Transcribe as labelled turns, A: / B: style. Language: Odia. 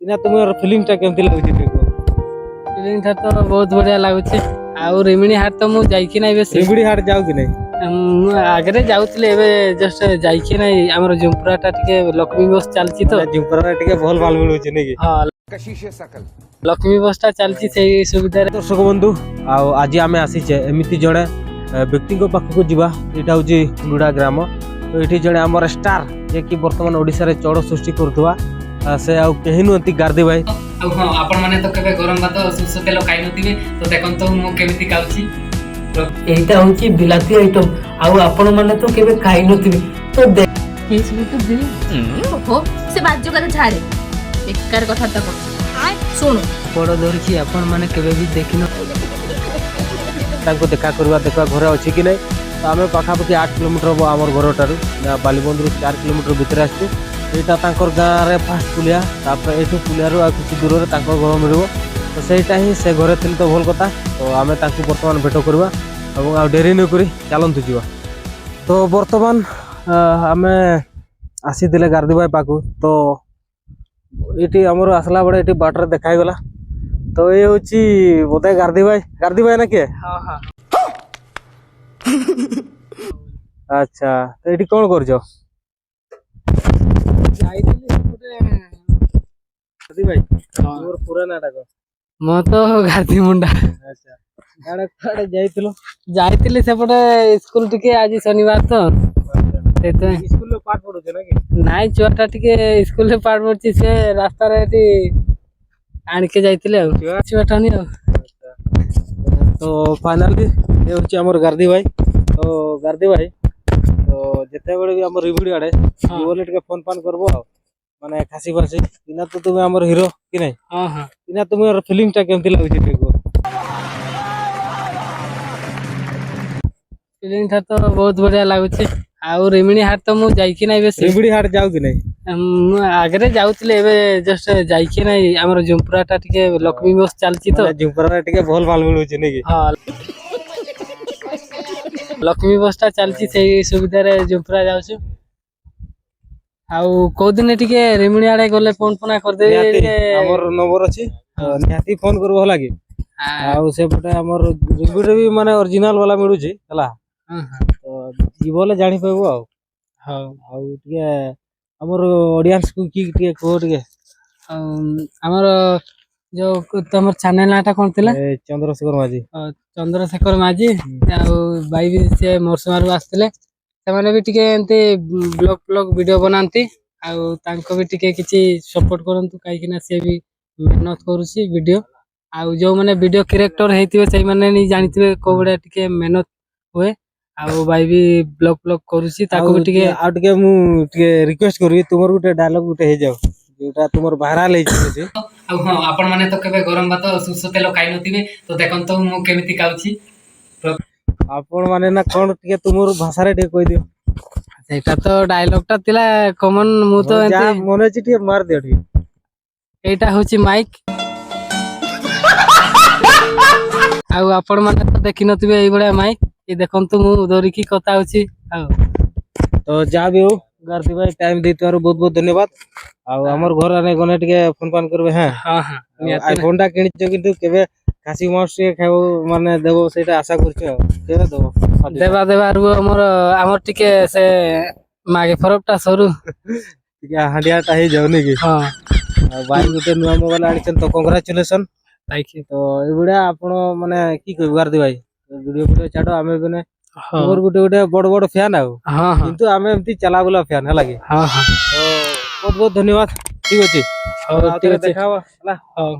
A: ଇନା ତୁମର ଫିଲିଂଟା କେମିତି ଲାଗୁଛି ଟିକେ କୁହ?
B: ଫିଲିଂଟା ତ ବହୁତ ବଢିଆ ଲାଗୁଛି। ଆଉ ରିମିଣି ହାଟ ତ ମୁଁ ଯାଇକି ନାହିଁ ବେଶୀ।
A: ରିଙ୍ଗୁଡି ହାଟ ଯାଉ କି ନାଇଁ?
B: ମୁଁ ଆଗରେ ଯାଉଥିଲି, ଏବେ ଜଷ୍ଟ ଯାଇକି ନାହିଁ। ଆମର ଝୁମ୍ପୁରାଟା ଟିକେ ଲକ୍ଷ୍ମୀ ବସ୍ ଚାଲିଛି ତ।
A: ଝୁମ୍ପୁରାରେ ଟିକେ ଭଲ ମାଲ ମିଳୁଛି ନାଇଁ କି?
B: ହଁ, ଲକ୍ଷ୍ମୀ ବସ୍ ଟା ଚାଲିଛି, ସେଇ ସୁବିଧାରେ।
A: ଦର୍ଶକ ବନ୍ଧୁ, ଆଉ ଆଜି ଆମେ ଆସିଛେ ଏମିତି ଜଣେ ବ୍ୟକ୍ତିଙ୍କ ପାଖକୁ ଯିବା। ଏଇଟା ହେଉଛି ହୁଣ୍ଡୁଡା ଗ୍ରାମ। ତ ଏଇଠି ଜଣେ ଆମର ଷ୍ଟାର, ଯିଏକି ବର୍ତ୍ତମାନ ଓଡ଼ିଶାରେ ଚଢ଼ ସୃଷ୍ଟି କରୁଥିବା, ସେ ଆଉ କେହି ନୁହନ୍ତି, ଗାର୍ଦି ଭାଇ।
B: ଆଉ ହଁ, ଆପଣମାନେ ତ କେବେ ଗରମ ଭାତ ସୋରିଷ ତେଲ ଖାଇନଥିବେ, ତ ଦେଖନ୍ତୁ ମୁଁ କେମିତି ଖାଉଛି।
C: ଏଇଟା ହଉଛି ବିଲାତି ଆଇଟମ, ଆଉ ଆପଣ ମାନେ ତ କେବେ ଖାଇନଥିବେ ତ।
D: ଓହୋ, ସେ ବାଜ୍ୟ କଥା ଛାଡେ, ବେକାର କଥାବାର୍ତ୍ତା କରୁଛି, ଶୁଣୁ।
C: ବଡ଼ ଧରିଛି, ଆପଣ ମାନେ କେବେ ବି ଦେଖିନ।
A: ତାଙ୍କୁ ଦେଖା କରିବା, ଦେଖିବା ଘରେ ଅଛି କି ନାହିଁ। ତ ଆମେ ପାଖାପାଖି 8 କିଲୋମିଟର ହେବ ଆମର ଘରଠାରୁ ନା, ବାଲିବନ୍ଧରୁ 4 କିଲୋମିଟର ଭିତରେ ଆସିଛୁ। ଏଇଟା ତାଙ୍କର ଗାଁରେ ଫାଷ୍ଟ ପୁଲିଆ, ତାପରେ ଏଇଠୁ ପୁଲିଆରୁ ଆଉ କିଛି ଦୂରରେ ତାଙ୍କ ଘର ମିଳିବ। ତ ସେଇଟା ହିଁ ସେ ଘରେ ଥିଲେ ତ ଭଲ କଥା। ତ ଆମେ ତାଙ୍କୁ ବର୍ତ୍ତମାନ ଭେଟ କରିବା ଏବଂ ଆଉ ଡେରି ନକରି ଚାଲନ୍ତୁ ଯିବା। ତ ବର୍ତ୍ତମାନ ଆମେ ଆସିଥିଲେ ଗାର୍ଦି ଭାଇ ପାଖକୁ। ତ ଏଇଠି ଆମର ଆସିଲା ବେଳେ ଏଇଠି ବାଟରେ ଦେଖା ହେଇଗଲା। ତ ଏଇ ହେଉଛି ବୋଧେ ଗାର୍ଦି ଭାଇ। ଗାର୍ଦି ଭାଇ ନା କିଏ?
B: ହଁ ହଁ
A: ଆଚ୍ଛା, ତ ଏଇଠି କଣ କରୁଛ?
B: ଯାଇଥିଲି ସେପଟେ।
A: ଗାର୍ଦି ଭାଇ,
B: ହଁ।
A: ତୁମର ପୁରା ନାଁଟା କଣ?
B: ମୁଁ ତ ଗାଧି ମୁଣ୍ଡା।
A: ଆଚ୍ଛା, ଆଡେ କୁଆଡେ ଯାଇଥିଲ?
B: ଯାଇଥିଲି ସେପଟେ ସ୍କୁଲ ଟିକେ, ଆଜି ଶନିବାର ତ ସେଇଥିପାଇଁ।
A: ସ୍କୁଲରେ ପାଠ ପଢୁଛ ନା କି?
B: ନାଇଁ, ଛୁଆଟା ଟିକେ ସ୍କୁଲରେ ପାଠ ପଢୁଛି, ସେ ରାସ୍ତାରେ ଏଠି ଆଣିକି ଯାଇଥିଲେ ଆଉ ଛୁଆଟା ନି ଆଉ।
A: ତ ଫାଇନାଲି ଏ ହେଉଛି ଆମର ଗାର୍ଦି ଭାଇ। ତ ଗାର୍ଦି ଭାଇ, ତ ଯେତେବେଳେ ବି ଆମର ରିଭିଡି ଆଡେ ଯିବ ବୋଲେ ଟିକେ ଫୋନ ଫାନ କରବ। ଆଉ ମାନେ ଖାସି ଫାସି ଇନା ତ ତୁମେ ଆମର ହିରୋ କି ନାଇଁ?
B: ହଁ ହଁ
A: ଇନା ତୁମର ଫିଲିଂଟା କେମିତି ଲାଗୁଛି ଟିକେ କୁହ?
B: ଫିଲିଂଟା ତ ବହୁତ ବଢିଆ ଲାଗୁଛି। ଆଉ ରିମିଣି ହାଟ ତ ମୁଁ ଯାଇକି ନାହିଁ ବେଶୀ।
A: ରିଭିଡି ହାଟ ଯାଉ କି ନାଇଁ?
B: ମୁଁ ଆଗରେ ଯାଉଥିଲି, ଏବେ ଜଷ୍ଟ ଯାଇକି ନାହିଁ। ଆମର ଝୁମ୍ପୁରାଟା ଟିକେ ଲକ୍ଷ୍ମୀ ବସ୍ ଚାଲିଛି ତ।
A: ଝୁମ୍ପୁରାରେ ଟିକେ ଭଲ ମାଲ ମିଳୁଛି ନାଇଁ କି?
B: ହଁ, ଲକ୍ଷ୍ମୀ ବସ୍ ଟା ଚାଲିଛି, ସେଇ ସୁବିଧାରେ ଝୁମ୍ପୁରା ଯାଉଛୁ। ଆଉ କୋଉ ଦିନ ଟିକେ ରିମିଣି ଆଡେ ଗଲେ ଫୋନ ଫୋନା କରିଦେବି।
A: ନିହାତି।
B: ଟିକେ
A: ଆମର ନମ୍ବର ଅଛି ତ, ନିହାତି ଫୋନ କରିବ, ହେଲା କି? ଆଉ ସେପଟେ ଆମର ରିଭିଡିରେ ବି ମାନେ ଅରିଜିନାଲ ବାଲା ମିଳୁଛି, ହେଲା?
B: ହଁ ହଁ
A: ତ ଯିବ ବୋଲେ ଜାଣିପାରିବ ଆଉ।
B: ହଉ।
A: ଆଉ ଟିକେ ଆମର ଅଡିଏନ୍ସ କୁ କି ଟିକେ କୁହ ଟିକେ।
B: ଆଉ ଆମର ଯୋଉ ତମର ଚ୍ୟାନେଲ ନାଁଟା କଣ ଥିଲା?
A: ଏ ଚନ୍ଦ୍ରଶେଖର ମାଝୀ।
B: ଚନ୍ଦ୍ରଶେଖର ମାଝୀ। ଆଉ ଭାଇ ବି ସେ ମୋରସମାରୁ ଆସିଥିଲେ, ସେମାନେ ବି ଟିକେ ଏମିତି ବ୍ଲଗ ଫ୍ଲଗ ଭିଡିଓ ବନାନ୍ତି। ଆଉ ତାଙ୍କୁ ବି ଟିକେ କିଛି ସପୋର୍ଟ କରନ୍ତୁ, କାହିଁକି ନା ସିଏ ବି ମେହନତ କରୁଛି ଭିଡିଓ। ଆଉ ଯୋଉମାନେ ଭିଡିଓ କ୍ରିଏଟର ହେଇଥିବେ, ସେଇମାନେ ହିଁ ଜାଣିଥିବେ କୋଉ ଭଳିଆ ଟିକେ ମେହନତ ହୁଏ। ଆଉ ଭାଇ ବି ବ୍ଲଗ ଫ୍ଲଗ କରୁଛି, ତାକୁ
A: ଆଉ
B: ବି ଟିକେ
A: ଆଉ ଟିକେ ମୁଁ ଟିକେ ରିକ୍ୱେଷ୍ଟ କରିବି, ତୁମର ଗୋଟେ ଡାଇଲଗ ଗୋଟେ ହେଇଯାଉ, ଯୋଉଟା ତୁମର ଭାଇରାଲ ହେଇଛି ବେଶୀ।
B: ଆଉ ହଁ, ଆପଣ ମାନେ ତ କେବେ ଗରମ ଭାତ ସୋରିଷ ତେଲ ଖାଇନଥିବେ, ତ ଦେଖନ୍ତୁ ମୁଁ କେମିତି ଖାଉଛି।
A: ଆପଣ ମାନେ ନା କଣ, ଟିକେ ତୁମର ଭାଷାରେ ଟିକେ କହିଦିଅ।
B: ସେଇଟା ତ ଡାଇଲଗ ଟା ଥିଲା କମନ, ମୁଁ ତ
A: ଯାହା
B: ଏମିତି
A: ମନେ ଅଛି ଟିକେ ମାରିଦିଅ ଟିକେ।
B: ଏଇଟା ହଉଛି ମାଇକ୍, ଆଉ ଆପଣ ମାନେ ତ ଦେଖିନଥିବେ ଏଇଭଳିଆ ମାଇକ୍। ଏ ଦେଖନ୍ତୁ, ମୁଁ ଧରିକି କଥା ହଉଛି ଆଉ।
A: ତ ଯାହା ବି ହଉ ଗାର୍ଦି ଭାଇ, ଟାଇମ ଦେଇଥିବାରୁ ବହୁତ ବହୁତ ଧନ୍ୟବାଦ। ଆଉ ଆମର ଘର ଆନେ ଗଲେ ଟିକେ ଫୋନ ଫାନ କରିବେ, ହଁ?
B: ହଁ ହଁ ନିହାତି।
A: ଆଇଫୋନ ଟା କିଣିଛ, କିନ୍ତୁ କେବେ ଖାସି ମାଂସ ଟିକେ ଖାଇବ ମାନେ ଦେବ, ସେଇଟା ଆଶା କରୁଛୁ। ଆଉ କେବେ ଦେବ?
B: ଦେବା ଦେବା, ରୁହ, ଆମର ଟିକେ ସେ ମାଘେ ପରବ ଟା ସରୁ।
A: ଟିକେ ହାଣ୍ଡିଆ ଟା ହେଇଯାଉନି କି?
B: ହଁ।
A: ଆଉ ଭାଇ ଗୋଟେ ନୂଆ ମୋବାଇଲ ଆଣିଛନ୍ତି, ତ କଂଗ୍ରାଚୁଲେସନ।
B: Thank you.
A: ତ ଏଇଭଳିଆ ଆପଣ ମାନେ କି କହିବୁ ଗାର୍ଦି ଭାଇ, ଭିଡିଓ ଫିଡିଓ ଛାଡ, ଆମେ ମାନେ ତୁମର ଗୋଟେ ଗୋଟେ ବଡ ବଡ ଫ୍ୟାନ ଆଉ
B: ହଁ ହଁ
A: କିନ୍ତୁ ଆମେ ଏମିତି ଚଲାବୁଲା ଫ୍ୟାନ, ହେଲା କି?
B: ହଁ ହଁ
A: ତ ବହୁତ ବହୁତ ଧନ୍ୟବାଦ, ଠିକ ଅଛି।
B: ହଉ।
A: ଆଉ
B: ଠିକ
A: ଥରେ
B: ଅଛି।
A: ଦେଖା ହବା, ହେଲା?
B: ହଉ।